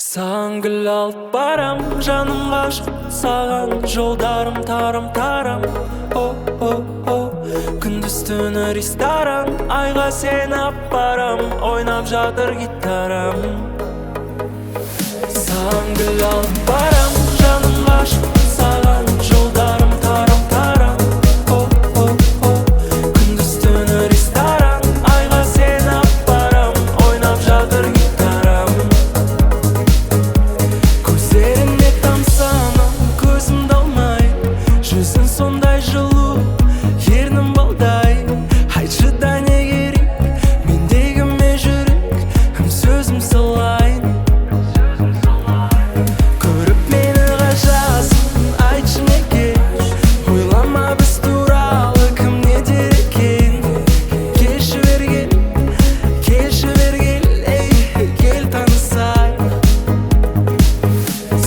Саған гүл алып барам, жаным ғашық саған, жолдарым тарам-тарам. О-о-о, күндіз түні ресторан, айға сені апарам, ойнап жатыр гитарам. Саған гүл алып барам, жаным ғашық саған, жолдарым тарам-тарам. О-о-о, күндіз түні ресторан, айға сені апарам, ойнап жатыр гитарам. Көздеріңе тамсанам, көзімді алмай, жүзің сондай жылу, ернің балдай. Айтшы да не керек, мендегіме жүрек, сөзім сылайын. Көріп мені қашасың, айтшы неге, ойлама біз туралы кім не дер екен. Келші бері кел, келші бері кел, ей, кел танысайық.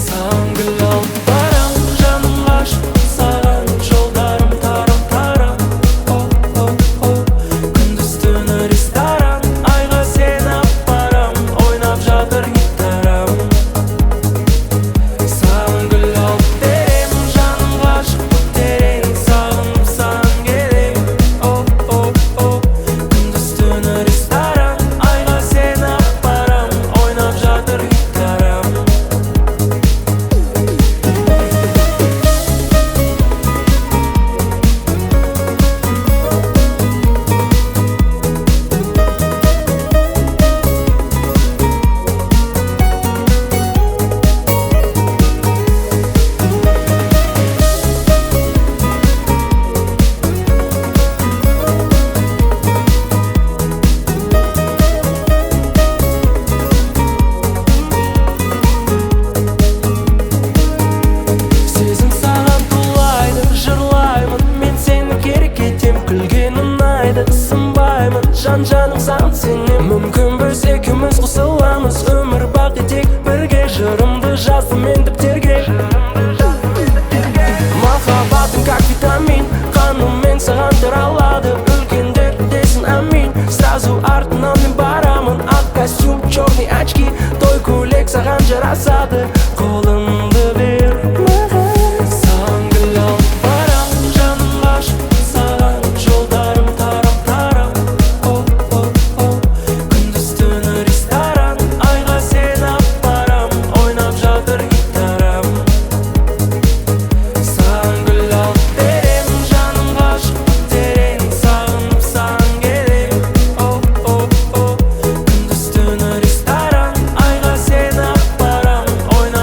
Саған гүл алып барам, жаным ғашық саған, жолдарым тарам-тарам. О-о-о, күндіз түні ресторан, айға сені апарам, ойнап жатыр гитарам. Саған гүл алып берем, жаным ғашық терең, сағынып саған келем. О-о-о, күндіз түні ресторан, айға сені апарам, ойнап жатыр гитарам. Сезім саған тулайды, жырлаймын, мен сені керек етем, күлген ұнайды, сынбаймын, жан жаным саған сенем. Мүмкін біз екеуміз қосыламыз, өмір бақи тек бірге, жырымды жаздым мен дәптерге. Махаббатың как витамин, қаныммен саған таралады, үлкендер десін әмин. Сразу артынан мен барамын, ақ костюм, черный очки, той көйлек саған жарасады, қолыңды бер маған. Саған гүл алып барам, жаным ғашық саған, жолдарым тарам-тарам. О-о-о, күндіз түні ресторан, айға сені апарам, ойнап жатыр гитарам. Саған гүл алып берем, жаным ғашық терең, сағынып саған келем. О-о-о, күндіз түні ресторан, айға сені апарам, ойнап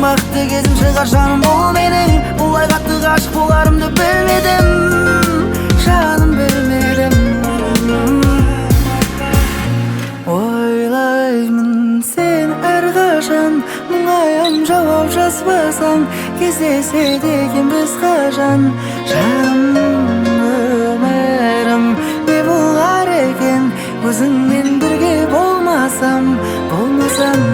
Бақытты кезім шығар жаным бұл менің. Бұлай қатты ғашық боларымды білмедім, жаным білмедім. Ойлаймын сен әрқашан, мұңайым жауап жазбасаң, кездеседі екенбіз қашан. Жаным өмірім не болар екен, өзіңмен бірге болмасам, болмасам.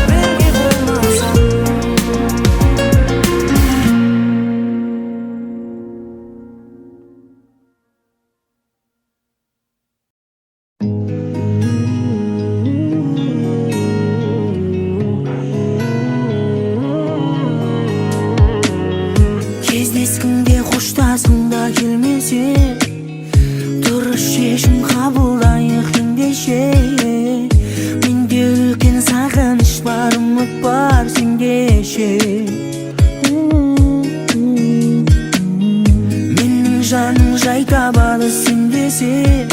Бірге болмасам. Кездескенде қоштасқың да келмесе, дұрыс шешім қабылдайық ендеше. Менде үлкен сағыныш бар, үміт бар сенде ше. Менің жаным жай табады сен десе,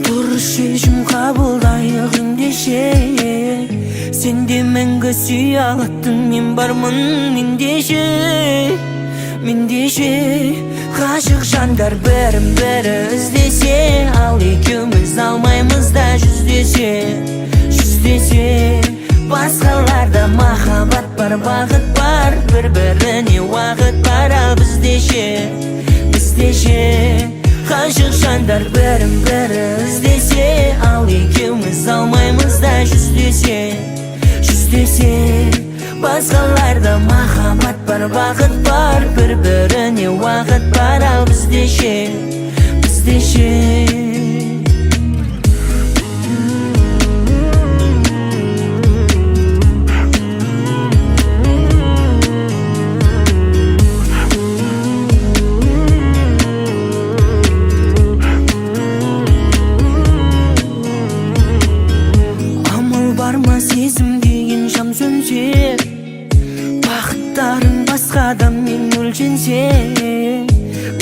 дұрыс шешім қабылдайық ендеше. Сенде мәңгі сүйе алатын мен бармын ендеше, мендеше. Ғашық жандар бірін бірі іздесе, ал екеуміз алмаймыз да жүздесе, жүздесе. Басқаларда махаббат бар, бақыт бар, бір біріне уақыт бар, ал бізде ше, бізде ше. Ғашық жандар бірін бірі іздесе, ал екеуміз алмаймыз да жүздесе, жүздесе. Басқаларда махаббат бар, бақыт бар, бір біріне уақыт бар, ал бізде ше, бізде ше. Амал бар ма сезім деген жам сөнсе, бақыттарың басқа адаммен өлшенсе.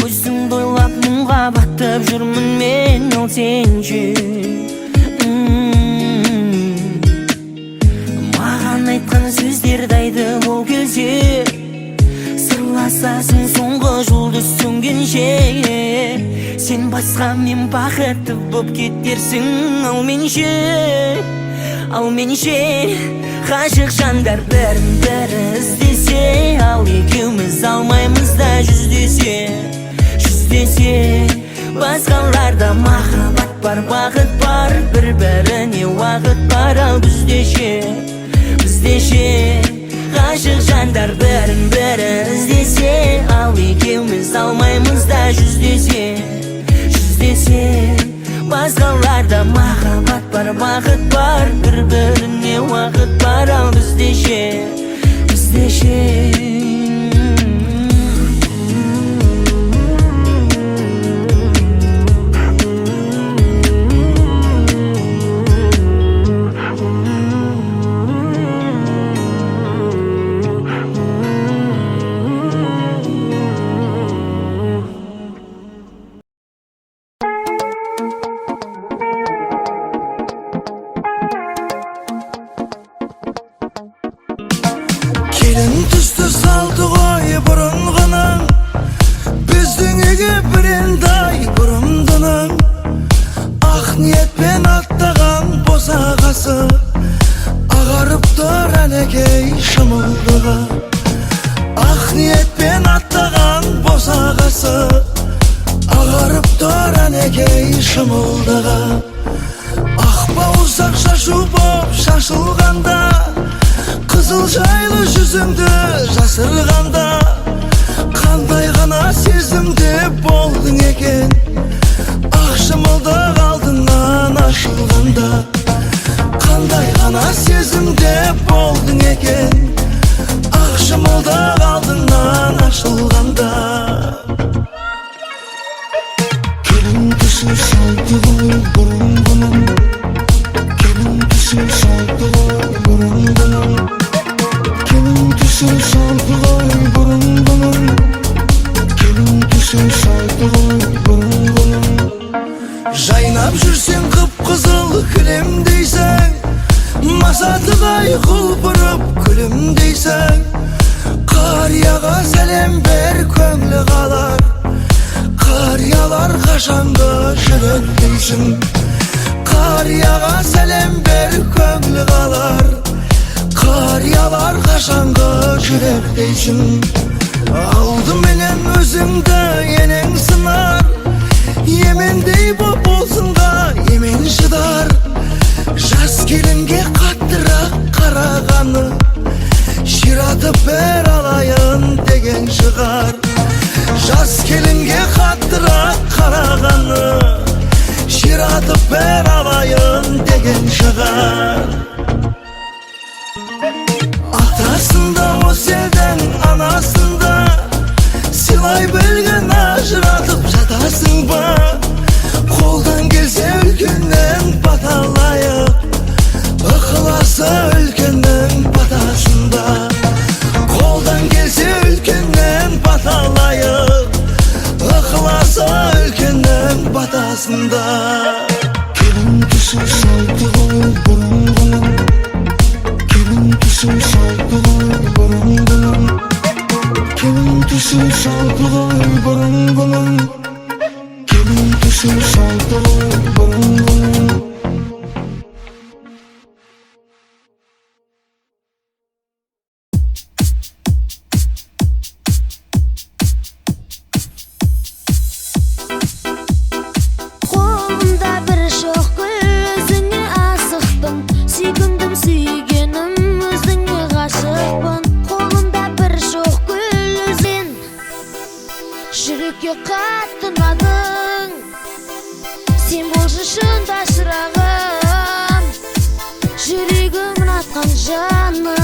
Өзіңді ойлап мұңға батып жүрмін мен, ал сен ше? Маған айтқан сөздерді айтып ол келсе, сырласасың соңғы жұлдыз сөнгенше. Сен басқа, мен бақытты боп кетерсің, ал мен ше, ал мен ше. Ғашық жандар бірін бірі іздесе, ал екеуміз алмаймыз да жүздесе, жүздесе. Басқаларда махаббат бар, бақыт бар, бір біріне уақыт бар, ал бізде ше, бізде ше. Ғашық жандар бірін бірі іздесе, ал екеуміз алмаймыз да жүздесе, жүздесе. Басқаларда махаббат бар, бақыт бар, бір біріне уақыт бар, ал бізде ше, бізде ше. Келін түсті салды ғой бұрынғының, біздің үйге бірендай бұрымдының. Ақ ниетпен аттаған босағасы, ағарып тұр әнекей шымылдығы. Ақ ниетпен аттаған босағасы, ағарып тұр әнекей шымылдығы. Ақ бауырсақ шашу боп шашылғанда, қызыл жайлы жүзіңді жасырғанда, қандай ғана сезімде болдың екен, ақ шымылдық алдыңнан ашылғанда. Қандай ғана сезімде болдың екен, ақ шымылдық алдыңнан ашылғанда. Келін түсі салды ғой бұрынғының, келін түсі салды Азатығай құлпырып күлімдейсің. Қарияға сәлем бер, көңілі қалар. Қариялар қашанғы жүрек дейсің. Қарияға сәлем бер, көңілі қалар. Қариялар қашанғы жүрек дейсің. Алдыменен өзіңді енең сынар. Емендей боп болсынға емен шыдар. Жас келінге қаттырақ қарағаны, ширатып бір алайын деген шығар. Жас келінге қаттырақ қарағаны, ширатып бір алайын деген шығар. Атасында осы елдің, анасында сыйлай білген ажыратып жатасың ба? Қолдан келсе үлкеннен баталайық, ықыласы үлкеннің батасында. Қолдан келсе үлкеннен баталайық, ықыласы үлкеннің батасында. Келін түсу салты ғой бұрынғының, келін түсу салты ғой бұрынғының, келін түсу салты ғой бұрынғының, келін түсу салты ғой бұрынғының. Қолымда бір шоқ гүл, өзіңе асықтым. Сүйкімдім, сүйгенім, өзіңе ғашықпын. Қолымда бір шоқ гүл, өзен жүрекке қатты ұнадың. Сен болшы шында шырағым, жүрегім ұнатқан жаным.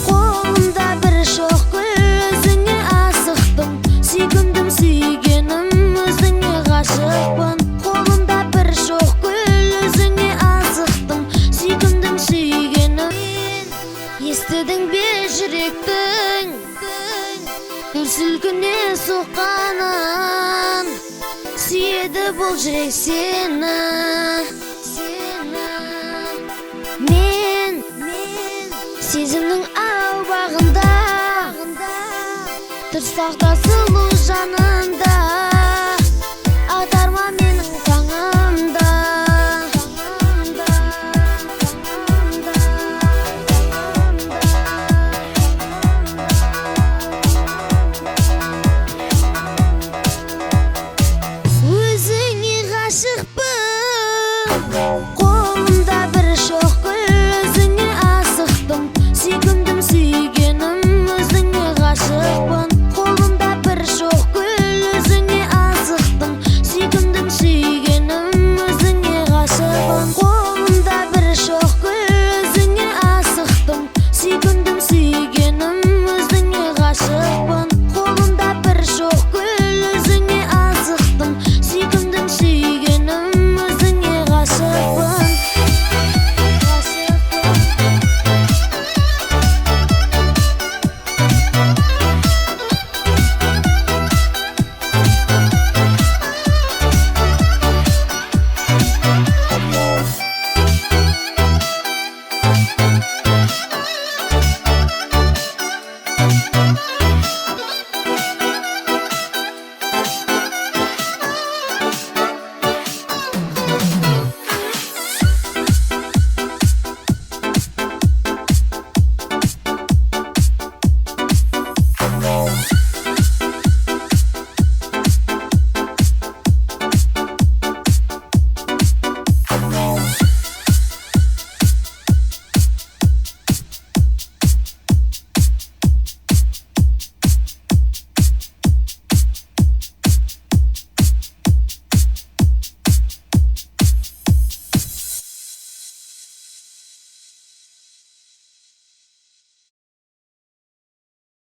Қолымда бір шоқ гүл, өзіңе асықтым. Сүйкімдім, сүйгенім, өзіңе ғашықпын. Қолымда бір шоқ гүл, өзіңе асықтым. Сүйкімдім, сүйгенім. Естідің бе жүректің дүрсілкіне соққанын? Сүйеді бұл жүрек сені. Мен сезімнің аубағында, тұрсақ та сұлу жанында.